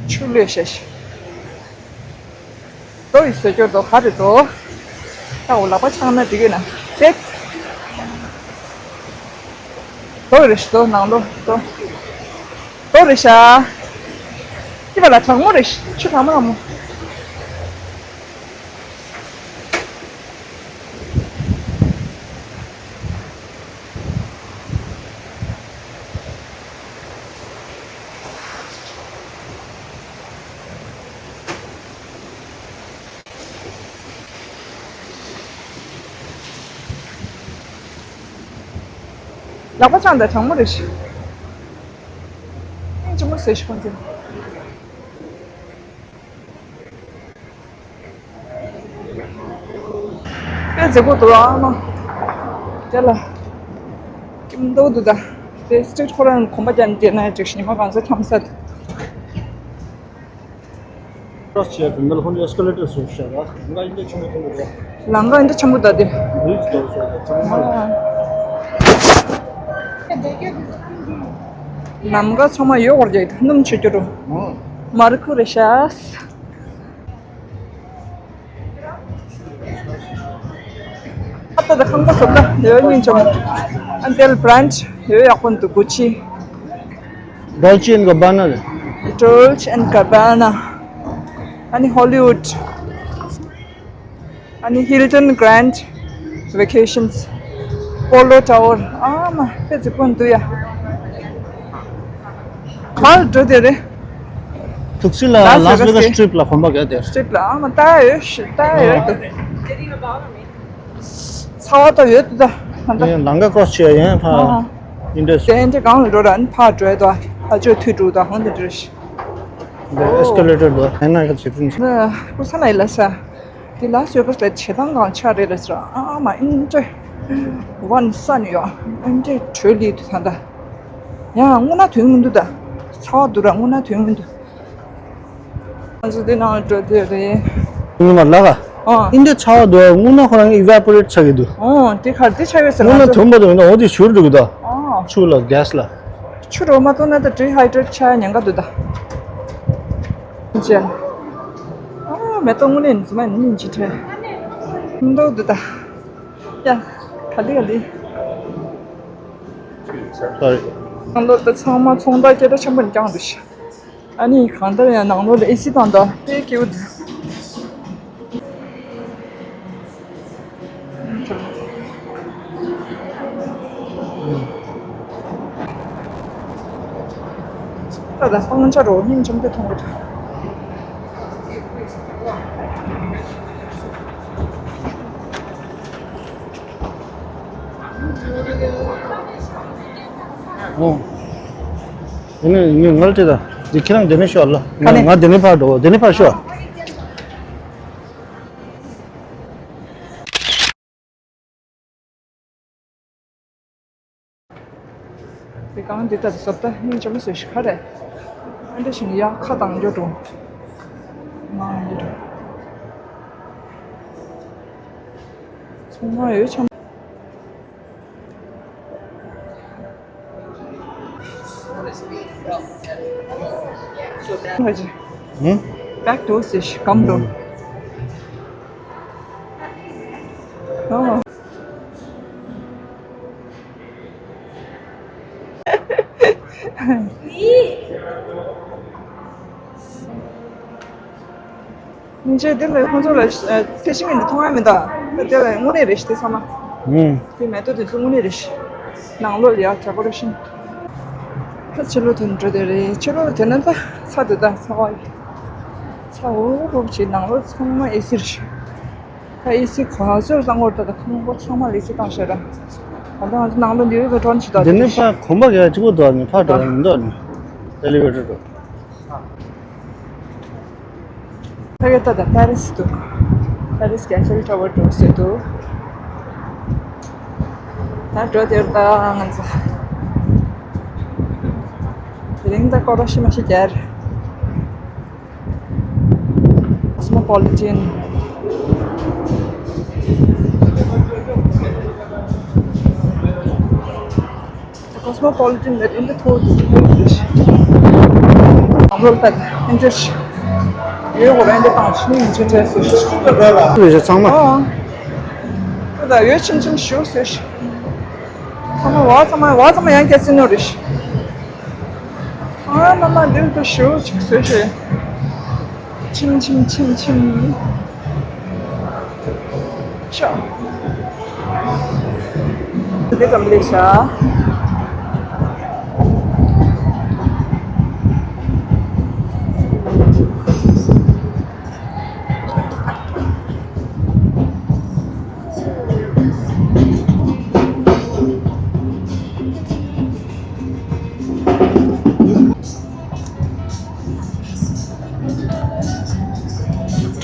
ཆུ་ལོས་བྱ་ཞིག་རྡོ་ཡི་བཟོ་སྐྱོར་རྡོ་ག་རེ་རྡོ། ད་འོ་ལག་པ་འཆང་ན་འགྲིག་གི་ན། དེ་རྡོ་རེད་ཤག་རྡོ་ནང་ལོ་རྡོ། རྡོ་རེད་ཤག་ཅི་བ་ལ་གྲང་མོ་རེད་ཤག་ཆུ་གྲང་མོ་གྲང་མོ། ལག་པ་འཆང་དང་གྲང་མོ་རེད་ཤག་སྙིང་རྗེ་མོ་ཟེར་ཤག་ཁོང་ཚོ། དཔེ་མཛེས་པོ་འདུག་ཨ་མ། དེ་ལ་ཀིམ་འདུག་འདུག་ད། དེ་སི་ཊི་རི་ཊི་ཁོ་རང་གོམ་པ་རྒྱག་ནས་བསྡད་ན་འགྲིག་ཤག་ཉི་མ་གང་ས་འཁྱམ་ས་དེ། ཁྲོས་བྱས་པའི་མེ་ལ་ཧོན་ཨེ་སི་ཀེ་ལེ་ཊར་སུ་བྱས་ལ་ལམ་ཁ་འདི་ཆེན་པོ་མཐོང་གི་འདུག་ལམ་ཁ་འདི་ཆེན་པོ་ད་དེ། རིགས་འདུག་སོ་ཚང་མ། ལམ་ཁ་ཚང་མ་ཡོད་བར་རྒྱག་སྣུམ་ཆུ་རྒྱུ་རུ། མར་ཁུ་རེད་ཤག་ཨ་ད་ད་ཁང་པ་སོགས་ད་ཡོད་ཉིན་ཅང་ཨ་འདེལ་བྷ་རན་ཌི་ཡོད་ཡག་པོ་འདུག Gucci། Dolce and Gabbana རེད། Dolce and Gabbana། ཨ་ནི་Hollywood། ཨ་ནི་Hilton Grand Vacations། Polo Tower། ཨ་མ་དཔེ་རྫིག་པོ་འདུག་ཡ། ག་པར་འགྲོ་དེ་རེད། ཐུགས་སྲིད་ལ་Las Vegas Strip ལ་གོམ་པ་རྒྱག་དེ། Strip ལ་ཨ་མ་ལྟ་ཡོད་ཤི་ལྟ་ཡོད་འདུག་ཚ་བ་ད་ཡོད་འདུག་ད་ད་ད། ཡང་ལམ་ཁ་ཀོ་སི་ཆེ་ཡང་ཕ་ཨ་ཨིན་ཌ་སི་ཊི་རི། དེ་འདྲ་གང་ལ་འགྲོ་ར་ཨ་ནི་ཕར་འགྲོ་ཡ་ད་ཕ་ཆོས་ཐུག་འགྲོ་ད་ཧོན་དེ་འདྲ་ཤི། འདི་ཨེ་སི་ཀེ་ལེ་ཊར་འདུག་ཨ་ན་ཁ་ཆེ་ཕུན་ཆེ། ན་ཀུ་ས་ན་ཡི་ལ་ས། དེ་ལ་སོས་པ་སླེ་ཆེ་ཐང་གང་ཆ་རེད་ལ་སི་ར་ཨ་མ་ཨིན་ཅེ། ཝན་སན་ཡོ་ཨིན་ཅེ་བྲོས་ལི་དུ་ཐང་ད། ཡང་དངོས་ན་དོན་མི་འདུག་ད། ཚ་བ་འདུག་ར་དངོས་ན་དོན་མི་འདུག་ང་ཚོ་དེ་ནང་འགྲོ་དེ་རེད། ཉི་མ་ལག་ཨ། ཨ་ཨིན་ཅེ་ཚ་བ་འདུག་དངོས་ན་ཁོ་རང་ཨི་ཝེ་པོ་རེ་ཊི་ཆགས་ཀྱི་འདུག་ཨོ་དེ་གར་དེ་ཆགས་ཡོད་ཟེར་དངོས་ན་ང་ཚོ། དོན་པ་དོན་ན་འོ་དེ་ཞུར་འགྲོ་གི་འདུག་ཨ། ཆུ་ལ་གེ་སི་ལ། ཆུ་རོ་མ་བཏུང་ན་ད་ཌི་ཧའི་ཌེ་ཊི་ཆགས་ཉེན་ཁ་འདུག་ད། ཅེ། ཨ་མེ་ཏོག་དངོས་གནས་འཛུམ་མ་ནི་ཅི་ཁྲེ། མདོག་འདུག་ད། ཡ། ག་ལི་ག་ལི། ནང་ལོགས་ད་ཚང་མ་ཚོང་བདག་སྐད་གྲགས་ཆེན་པོ་ནས་བཀྱག་འདུག་ཤག་ཨ་ནི་གང་ལྟར་ཡང་ནང་ལོགས་ལ་ཨེ་སི་བཏང་ད་དཔེ་སྐྱིད་པོ་འདུག་ད་ད་སྤང་ཆ་རོ་སྙིང་རྗེ་མོ་དེ་མཐོང་གི་འདུག་ཨོ། དེ་ནས་ངས་ངལ་ཏེ་ད། འདི་ཁྱེད་རང་དེ་ནས་ཤོག་ལ། ག་ནས། ང་དེ་ནས་ཕར་འགྲོ། དེ་ནས་ཕར་ཤོག་དེ་གང་འདི་ལྟར་བཟོ་ལྟ་སྙིང་རྗེ་མོ་བཟོས་ཤིག་ག་རེ། ཨ་འདྲ་ཞིག་ཡ་ཁ་བཏང་རྒྱུ་འགྲོ། མ་འདི་འགྲོ། ཚོང་ཁང་ཡོད་ཆམ། ཧུམ། Back to ཟེར་ཤིག་གམ་འགྲོ། ཨ། སྙིང་རྗེ། དེ་ལས་ཁོང་ཚོ་ལ་ཨ་ཚད་གཞི་མིན་འདི་མཐོང་ཡ་མི་འདུག་དེ་ལས་དངོས་གནས་རེད་ཤི་དེ་ཚང་མ། ཨུམ། དེ་མེ་ཏོག་དེ་ཚོ་དངོས་གནས་རེད་ཤི། ནང་ལོགས་ལ་ཡ་གྲགས་པ་རེད་ཤི། ད་ཕྱི་ལོགས་དེ་འགྲོ་དེ་རེད། ཕྱི་ལོགས་དེ་ན་ད་ཚ་དེ་ད་ཚ་བ་ཡི་ཚ་འུར་འུར་བྱེད། ནང་ལོགས་ཚང་མ་ཨེ་སི་རེད་ཤི། ད་ཨེ་སི་ག་ཚོད་བཏང་དགོས་རེད། ད་ཁང་པ་ཚང་མ་ལ་ཨེ་སི་བཏང་ཤག་ར། ད་ལྟ་ང་ཚོ་ནང་ལོགས་འདི་ཡོད་པའི་གྲོན་ཆེ་ད་འདི་ནི་ཕ་གོམ་པ་ག་གཅིག་པོ་འདུག་ནི་ཕ་འགྲོ་ཡ་མི་འདུག་ནི། ཨེ་ལི་ཝེ་ཊར་འགྲོ། ཕ་གི་ད་ད་པེ་རི་སི་འདུག་པེ་རི་སི་གེ་ཧྥེལ་ཊ་ཝར་འགྲོ་ཟེར་འདུག་ད་འགྲོ་དེར་ད་ང་ཚོ་དེ་རིང་ད་སྐོར་ར་ཤི་མ་ཤི་རྒྱལ། Cosmopolitan. Cosmopolitan that in the third I'm not that interested. You go and the touch me in the dress. ཚང་མ། ཨོ། ད་ཡོད་ཆུང་ཆུང་ཞུ་ཟེར། ཚང་མ་བ་ཚང་མ་བ་ཚང་མ་ཡང་སྐྱེ་སྲིད་ནོ་རེད། ཨ་མ་མ་འདིར་དུ་ཞུ་ཅིག་བཟོས་ཤེ། ཆིམ་ཆིམ་ཆིམ་ཆིམ། ཤ། འདི་ཙམ་ལས་ཤ།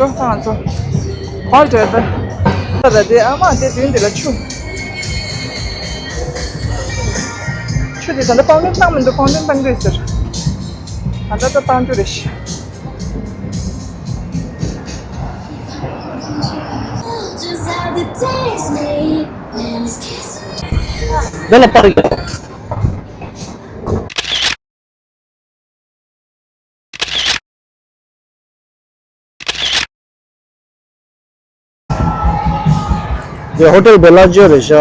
འགྲོ་ད་ང་ཚོ། ཧོལ་འགྲོ་ད། ད་ད་དེ་ཨ་མ་དེ་མདུན་དེ་ལ་ཆུ། ཆུ་དེ་ད་ལྟ་པའུན་ཌིང་བཏང་མི་འདུག་པའུན་ཌིང་བཏང་དགོས་ཟེར། ད་ལྟ་ད་བཏང་རྒྱུ་རེད་ཤག་འདི་ལ་པར་ཡོད། དེ་ཧོ་ཊེལ་བེ་ལ་ཇིའོ་རེད་ཤག་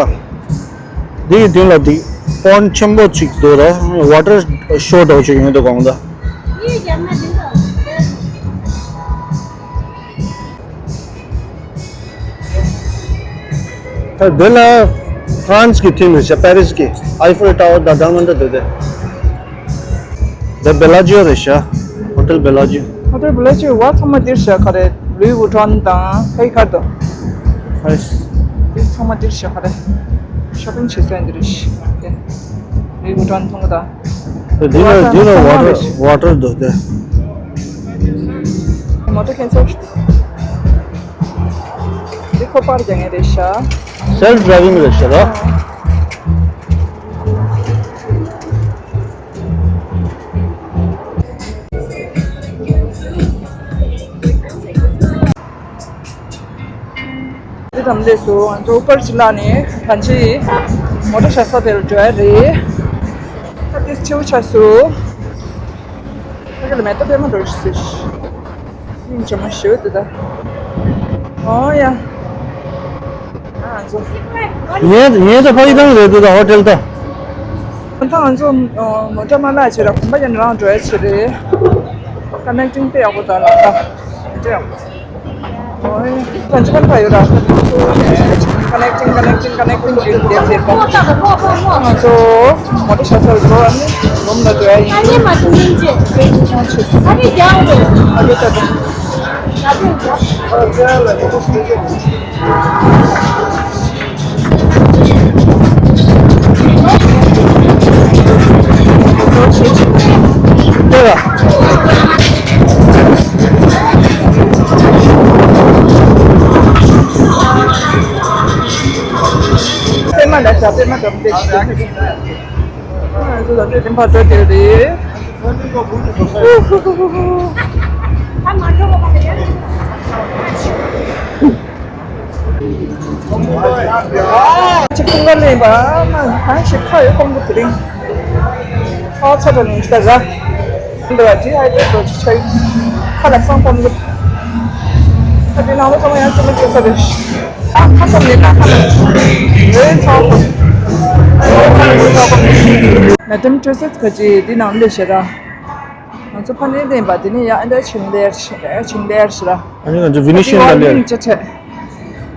འདི་གི་མདུན་ལ་འདི་པོན་ཌི་ཆེན་པོ་གཅིག་འདུག་ར། ཝ་ཊར་ཤོ་འདྲ་བོ་ཅིག་ཡོང་འདུག་གོང་ད། ད་འདི་ལ་ཧྥ་རན་སི་གི་ཐིམ་རེད་ཤག་པེ་རི་སི་གི་ཨའི་ཧྥེལ་ཊ་ཝར་དང་ཌའི་མོན་ཌི་འདུག་སྟེ། འདི་བེ་ལ་ཇིའོ་རེད་ཤག་ཧོ་ཊེལ་བེ་ལ་ཇིའོ། ཧོ་ཊེལ་བེ་ལ་ཇིའོ་བ་ཚང་མ་འདིར་ཤག་ག་རེ། ལུའི་ཝུ་ཊོན་དང་ཧེ་ག་དོ། ཧེ། འདི་ཚང་མ་འདིར་ཤག་ག་རེ། ཤོ་པིང་བྱེད་ས་འདིར་ཤག་དེ། ལུའི་ཝུ་ཊོན་མཐོང་གི་ད། འདི་ལ་འདི་ལ་ཝ་ཊར་ཝ་ཊར་འདུག་སྟེ། མོ་ཊ་ཁེན་སལ། འདི་ཁོ་པར་རྒྱག་མཁན་རེད་ཤག་སེལ་ཕི་ཌ་རའི་ཝིང་རེད་ཤག་ར། འདི་དམ་ལས་སུ་ང་ཚོ་པར་ཅིག་བླངས་ནས་གང་ཅི་མོ་ཊ་བཞག་ས་དེར་འགྲོ་ཡ་རེད། ད་དེ་ཆེའུ་ཆགས་སུ། ད་ག་ལ་མེ་ཏོག་པད་མ་འགྲོ་ཞིག་ཟེར། སྙིང་རྗེ་མོ་ཞེ་པོ་འདུག་ད། ཨོ་ཡ། ང་ཚོ། ངའི་ངའི་ད་ཕ་གི་དང་རེད་འདུག་ད་ཧོ་ཊེལ་ད། ད་ང་ཚོ་མོ་ཊ་མ་ལག་བྱེད་ར་གོམ་པ་ཡང་རང་འགྲོ་ཡ་བྱེད་རེད། ཀ་ནེག་ཊིང་དཔེ་ཡག་པོ་ད་ལ་ད། དཔེ་ཡག་པོ། ཨོ་ཡ། ད་ཅི་ཕན་པ་ཡོད་ར། ཀ་ནེག་ཊིང་ཀ་ནེག་ཊིང་ཀ་ནེག་ཊིང་བྱེད་དེ་བྱེད་པ། ང་ཚོ་མོ་ཊ་བཞག་ས་འགྲོ་ཨ་ནི་རུམ་ལ་འགྲོ་ཡ་ཡིན། ཨ་ནི་མ་ཐུང་ཡིན་ཅེས། ཨ་ནི་རྒྱག་འོ། ཨ་ནི་ད་ད། པད་མ་ལ་ཟ་པད་མ་འགྲོ་མི་འདུག་ཞེས། ང་ཚོ་ལ་འདྲེ་དེ་འཕར་འགྲོ་དེ་རེད། ཅིག་ཀུན་དགའ་ལེན་པ་མ་གང་ཞིག་ཁ་ཡོད་ཀོང་པོ་དེ་རིང་། ཨ་ཚ་དྲ་ནས་ས་ར། འདི་བ་ཌི་ཧའི་ཌེ་ཊི་འགྲོ་ཆ་ཡི། ཁ་ལག་སང་ཀོང་པོ། ཁ་དེ་ནང་ལོ་ཚང་མ་ཡང་ཚ་མ་སྐྱེ་ས་རེད། ཨ་ཁ་སང་ནས་ན་ཁ་ལག་རེད་ཚ་ཀོང་པོ། མེ་ཏམ་ཊུ་སེ་ཁ་ཅིག་འདི་ནང་ལས་ཤེ་ར། ང་ཚོ་ཕ་ནས་བསྟན་པ་དེ་ནས་ཡང་ཨ་འདྲ་ཆིང་ལེར་ཆིང་ལེར་ཆིང་ལེར་ཞེ་ར། ཨ་ནི་ང་ཚོ་ཝི་ནི་ཤན་ལ་ལེར། ཅ་ཆེ།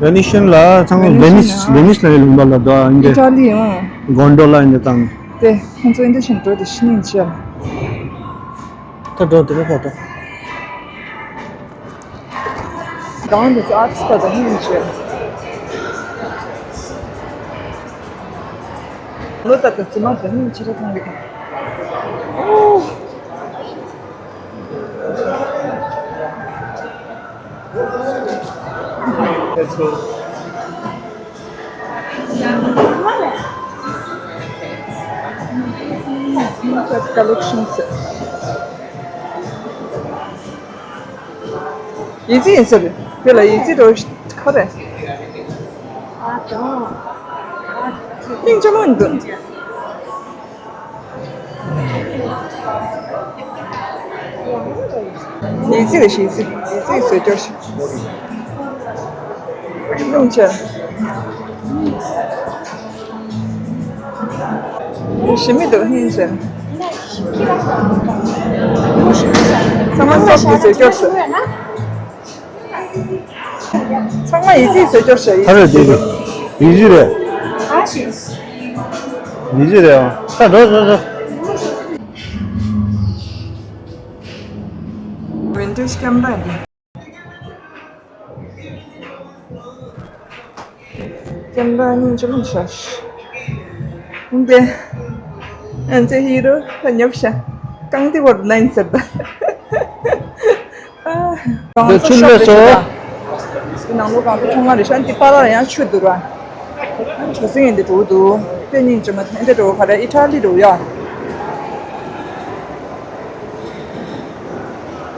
ཝེ་ནི་ཤན་ལ་ཚང་མ་ཝེ་ནིས། ཝེ་ནིས་ལ་ལུང་པ་ལ་དོ་ཨིན་ཏེ། ཨི་ཊ་ལི་ཡང་། གོན་ཌོ་ལ་ཨིན་ཏེ་དང་། དེ་ཁོང་ཚོ་ཨིན་ཏེ་ཞིང་འགྲོ་དེ་ཤི་ནིན་ཆེ། ད་འགྲོ་དེ་མོ་ཁོ་ད། གང་དུ་ཨ་ཙི་ད་ད་ནིན་ཆེ། ལོ་ད་ད་ཙི་མ་ད་ནིན་ཆེ་ར་ཐང་གི། Collections. ཡིན་ཙི་ཡིན་ཟེར། དེ་ལ་ཡིན་ཙི་རོ་ཁ་རེ། སྙིང་རྗེ་མོ་འདུག་ཡིན་ཙི་རེད་ཤི། ཡིན་ཙི་ཡིན་ཙི་བཟོས་སྐྱོར་ཤི། སྙིང་རྗེ། ཞི་མི་འདུག་སྙིང་རྗེ། ཚང་མ་སོབ་ཀྱི་བཟོས་སྐྱོར་ཤི། ཚང་མ་ཡིད་ཆེས་བཟོ་སྐྱོར་བྱ་ཡིད་ཆེས་བྱེད་དགོས། ཡིད་ཆེས་རེད། ཡིད་ཆེས་རེད་ཨང་། ད་འགྲོ་འགྲོ་འགྲོ། Vintage camera འདི། camera སྙིང་རྗེ་མོ་ཤག་འདི། ཨ་ཙི་ཧི་རོ་ཁ་ཉོབ་ཤག་རྐང་འདི་བར་ན་ཡིན་ཟེར་ད། འདི་ཆུ་ལས་སོ། འདི་ནང་ལོ་གང་དུ་ཚོང་ཁང་རེད་ཤག་འདི་པ་ལ་ཡང་ཆུ་འདུག་ར། ཆུ་སྲིན་འདི་འགྲོ་འདུག་དཔེ་སྙིང་རྗེ་མོ་འདི་འགྲོ་ག་རེ་ཨི་ཊ་ལི་འགྲོ་ཡ།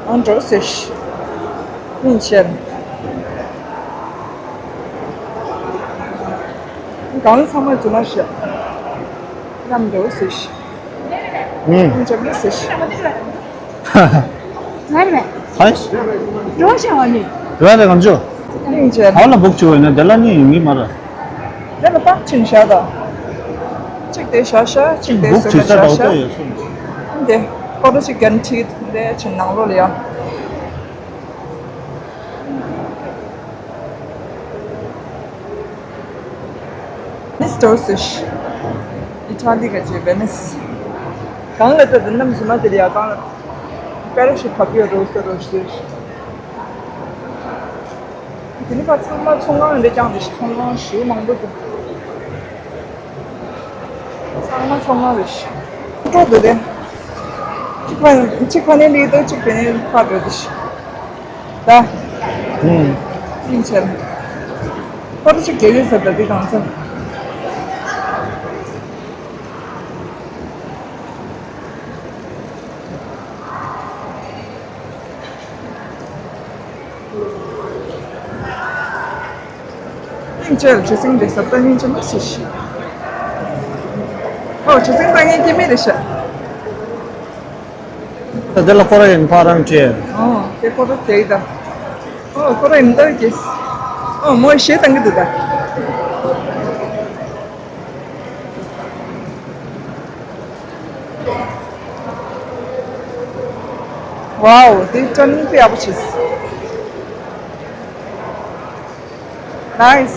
ཨང་འགྲོ་ཟེར། སྙིང་རྗེ། གང་ཚང་མ་རྫུན་མ་བཤད། ནམ་འགྲོ་ཟེར། ཨུམ། སྙིང་རྗེ་མོ་ཟེར། ཧ་ཧ། ཧའི། འགྲོ་བྱ་བ་ནི། ར་ར་གང་བྱོ། སྙིང་རྗེ། ཧ་ལ་བུག་ཆུ་བས་ན་དེ་ལ་ནི་ཡིན་གི་མ་ར། དེ་ལ་ཏག་ཕྱིན་བཞག་དང་། གཅིག་དེ་བཞག་བཞག་གཅིག་དེ་བཟོས་ན་བཞག་བཞག་འདི་ཁོ་ར་ཅིག་གན་ཁྲིད་དེ་ཕྱིན་ནང་ལོགས་ལ་ཡ། ནིས་འགྲོ་སྲིད། ཨི་ཊ་ལི་ག་ཅེ་ཝེ་ནིས། གང་ལ་ལྟ་དུ་ནམ་ཟི་མ་དེ་ལ་ཡ་གང་ལ། པེ་ར་ཤུ་བབས་ཡོད་རོ་སོ་རོ་ཤུ། དེ་ནི་ཕ་ཚང་མ་ཚོང་ཁང་འདྲ་རྐྱང་དེ་ཚོང་ཁང་ཞེ་མང་པོ་འདུག་ཚང་མ་ཚང་མ་རེད་ཤག་འགྲོ་འདུག་དེ། གཅིག་ཕ་གཅིག་ཕ་ནས་ལི་དང་གཅིག་དེ་ནས་ཕ་འགྲོ་འདུག་ཤག་ད། ཧུམ། ཡིན་ཕྱིར། ཁོ་ར་ཅིག་རྒྱལ་ཡོད་ཟེར་ད་འདི་གང་ཚ། ཁྱེད་ཆོས་སེང་རེད་ཟེར་ད་སྙིང་རྗེ་མ་ཤི་ཤི། ཨོ་ཆོས་སེང་ད་ངའི་སྐྱེ་དམན་རེད་ཤག་ད་དེ་ལ་ཁོ་ར་ཡིན་ཕ་རང་བྲིས། ཨོ་དེ་ཁོ་ར་བྲིས་ད། ཨོ་ཁོ་ར་ཡིན་ད་ཀྱེ། ཨོ་མོ་ཞེ་ད་གི་འདུག་ད། ཝའོ། དེ་ཅོ་ནིང་པི་ཨ་བ་ཆིས། ནའིས།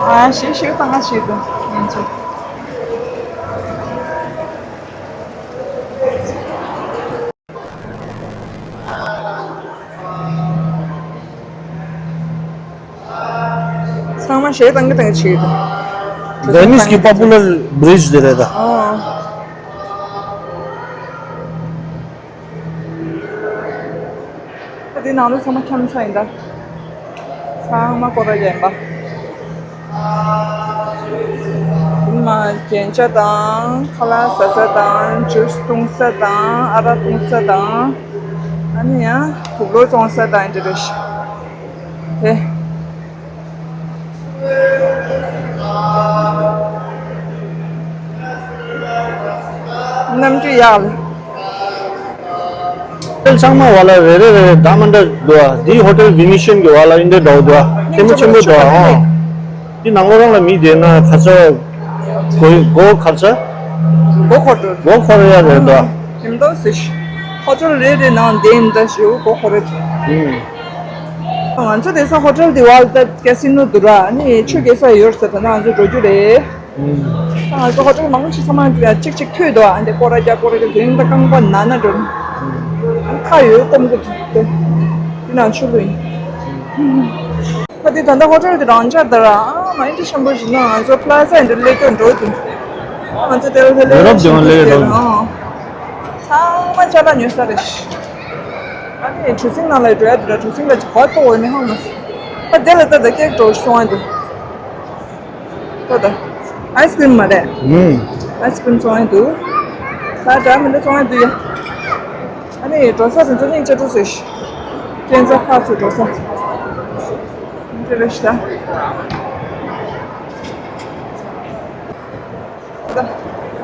ཨ་ཤི་ཤི་ཏང་ཨ་ཤི་དུ་ཡིན་ཆེ། ཚང་མ་གཞས་བཏང་གི་བཏང་གི་བྱེད་ཀྱི་འདུག་ཝེ་ནིས་ཀྱི་པོ་པུ་ལར་བྷི་རིཇ་དེ་རེད་ད། ཨོ། ད་དེ་ནང་ལོགས་ཚང་མ་ཁྱམས་ཚ་ཡིན་ད། ཚང་མ་སྐོར་ར་རྒྱན་པ། ཁུག་མ་རྒྱན་ཆ་དང་ཁ་ལག་ཟ་ས་དང་ཇུས་འཐུང་ས་དང་ཨ་རག་འཐུང་ས་དང་། ཨ་ནི་ཡང་དུག་ལོག་བཙོང་ས་དང་འདི་རེད་ཤག་དེ། གནམ་གྲུ་ཡག་ལ། ཧོ་ཊེལ་ཚང་མ་བ་ལ་རེ་རེ་རེ་རེ་འདྲ་མི་འདྲ་འདུག་ཨ། འདིའི་ཧོ་ཊེལ་ཝི་ནི་ཤན་གྱི་བ་ལ་འདི་འདྲ་འདུག་ཨ། ལྟད་མོ་ཆེན་པོ་འདུག་ཨ། ཨོ། འདི་ནང་ལོགས་རང་ལ་མི་བསྡད་ན་ཁ་ཚ་གོ་གོ་ཁ་ཚ། གོ་ཧོ་ཊེལ། གོ་ཁོ་རེ་ཡ་རེད་འདུག་ཨ། དེ་འདྲ་ཟེར་ཤག་ཧོ་ཊེལ་རེ་རེ་ནང་བསྡད་འདྲ་ཞིག་གོ་ཧོ་ཊེལ། ཨུམ། ང་ཚོ་བསྡད་ས་ཧོ་ཊེལ་དེ་བ་ལ་ད་ཀེ་སི་ནོ་འདུག་ར། ཨ་ནི་ཆོས་དགེ་ས་ཡོད་ཟེར་ད་ན་ང་ཚོ་འགྲོ་རྒྱུ་རེད། ཨུམ། ད་ང་ཚོ་ཧོ་ཊེལ་མང་པོ་ཞིག་ཚང་མ་གཅིག་གཅིག་མཐུད་འདུག་ཨ་འདི་སྐོར་ར་རྒྱག་སྐོར་ར་རྒྱག་དེ་རིང་ད་རྐང་པ་ན་ན་འགྲོ་ནི། ཨ་ཁ་ཡོད་སྐོམ་གི་འདུག་དེ། དེ་ནང་ཆུ་ལུ་ཡིན། ད་དེ་ད་ལྟ་ཧོ་ཊེལ་དེ་རང་འཇགས་དར་ཨ་མ་ཡིན་དེ་ཤམ་པོ་ཞིག་ན་ང་ཚོ་པ་ལ་ཛ་འདི་སླེབས་སྐྱོ་འགྲོ་དུ། ང་ཚོ་དེ་ལ་ཡུ་རོབ་ལྗོངས་སླེབས་འགྲོ་དུ། ཚང་མ་ཅ་ལག་ཉོ་ས་རེད། ཨ་ནི་གྲུ་གཟིངས་ནང་ལ་འགྲོ་ཡ་དེ་འདྲ་གྲུ་གཟིངས་ལ་གོ་ཏོ་འོ་ནི་ཧང་མ་སི། ཨ་དེ་ལ་ད་ད་ཀེག་འགྲོ་སོང་ཨ་དུ། ད་ད། ཨའི་སི་ཀྲིམ་མ་རེད། ཨུམ། ཨའི་སི་ཀྲིམ་བཙོང་ཡ་འདུག་ད་འདྲ་མི་འདྲ་བཙོང་ཡ་འདུག་ཡ། ཨ་ནི་འགྲོ་ས་དེ་ཚོ་སྙིང་རྗེ་འགྲོ་ཟེར་ཤི། ཁྱེད་ཚོ་ཁ་ཚུར་འགྲོ་ས། འདི་རེད་ཤི་ད། ད།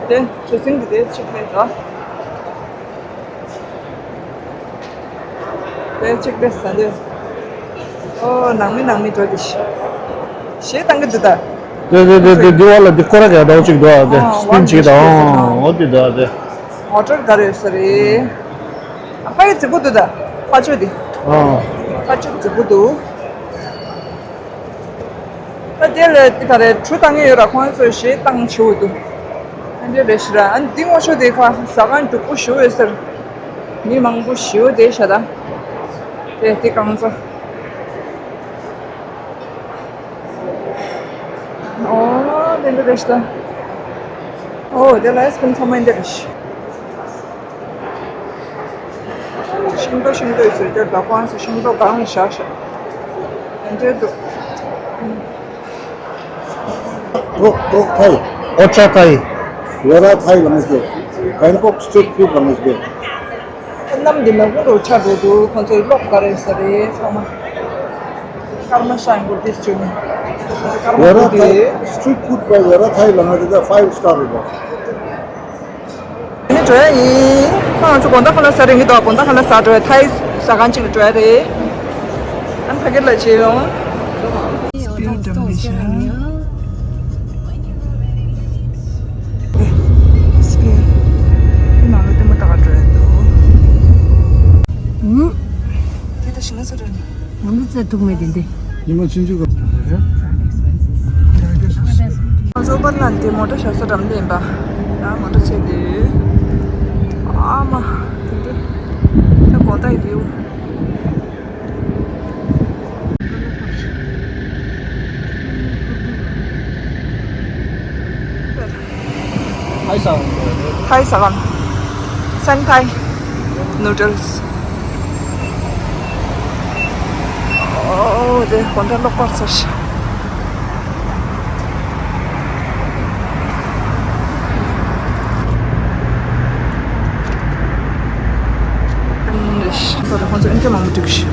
དེ་གྲུ་གཟིངས་འདི་དེ་ཆིག་རེད་ད། དེ་གཅིག་དེ་ཟ་འདོད། ཨོ་ནང་མི་ནང་མི་འགྲོ་དེ་ཤི། གཞས་བཏང་གི་འདུག་ད། དེ་དེ་དེ་དེ་དེ་བ་ལ་དེ་ཁོ་ར་ག་ཡ་འདྲ་བོ་གཅིག་འདུག་ཨ། དེ་ཨོ་སི་པིན་གཅིག་དང་ཨོ་དེ་འདུག་ཨ། དེ་མོ་ཊར་ག་རེ་ཡོད་ས་རེད། ཨ་ཕ་ཡི་རྫིག་པོ་འདུག་ད། ཕ་ཆོས་དེ། ཨོ། ཕ་ཆོས་རྫིག་པོ་འདུག་ད་དེ་ལ་དེ་ག་རེ་གྲུ་བཏང་ངེས་ཡོད་ར། ཁོང་ཚོས་གཞས་བཏང་བྱེད་འོས་འདུག་ཨ་འདྲ་རེད་ཤི་ར། ཨ་འདི་ངོ་ཤོ་དེ་ཁ་ཟ་ཁང་རྒྱུག་པོ་ཞུ་འོས་ཟེར། མི་མང་པོ་ཞུ་དེ་ཤ་ད། དེ་དེ་གང་ཚ། ཨོ་དེ་འདྲ་རེད་ཤི་ད། ཨོ་དེ་ལ་ཨེ་སི་ཀྲིམ་ཚང་མ་འདི་རེད་ཤི། ཤིང་ཏོག་ཤིང་ཏོག་ཡོད་ཟེར་རྒྱུ་ད་ཁོང་ཚོ་ཤིང་ཏོག་སྒང་ལ་བཞག་ཤག་དེ་འདྲའི་འདུག་ཀྲོག་ཀྲོག་ཐའི། ཨོ་ཅ་ཐའི། ཝེ་ར་ཐའི་ལངས་ཏེ། བེང་ཀོག་སི་ཊི་རིཊ་ཕུཌ་ལངས་ཏེ། གནམ་འདི་ནག་པོ་རུ་ཆགས་འགྲོ་འདུག་ཁོང་ཚོའི་གློག་ག་རེ་ཟ་རེད་ཚང་མ། སྐར་མ་ཤ་ཡང་གོ་ཏིས་བྱུང་ནས། སྐར་མ་ཝེ་ར་གོ་ཐའི་ཏི། སི་ཊི་རིཊ་ཕུཌ་བའི་ཝེ་ར་ཐའི་ལངས་ཏེ་ད་ཕའིབ་སི་ཊར་རེད་པ། དེ་ འགྲོ་ཡ་ཡིན། ཁོ་ང་ཚོ་དགོང་དག་ཁ་ལག་ཟ་རན་གྱི་འདུག་དགོང་དག་ཁ་ལག་ཟ་འགྲོ་ཡ། ཐའི་ཟ་ཁང་ཅིག་ལ་འགྲོ་ཡ་རེད། ཨ་ནི་ཕ་གིར་ལ་བྱེད་ཡོང་། Spear Damnation. Spear. དེ་ནང་ལ་ལྟད་མོ་ལྟ་ག་འགྲོ་ཡ་འདུག་ཨུ། དེ་ད་ཞིང་ས་རེད། ང་ཚོ་བཙལ་ཐུབ་མེད་དེ་འདི། ཉི་མ་ཆུང་ཆུང་ག་ང་ཚོ་པར་ལ་འདི་མོ་ཊ་བཞག་ས་འགྲམ་དེ་ཡིན་པ། ཡང་མོ་ཊ་ཆེ་དེ། ཨ་མ། དེ་འདི། ད་དགོང་དག་ཡི་བིའུ། ཐའི་ཟ་ཁང་། ཐའི་ཟ་ཁང་། སན་ཐའི་ནུ་ཌལ་སི། ཨོ་དེ་དགོང་དག་གློག་པར་ཚར་ཤག་ཁོང་ཚོ་ཨིན་སྐད་མང་པོ་འགྲིག་ཤག་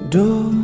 འགྲོ།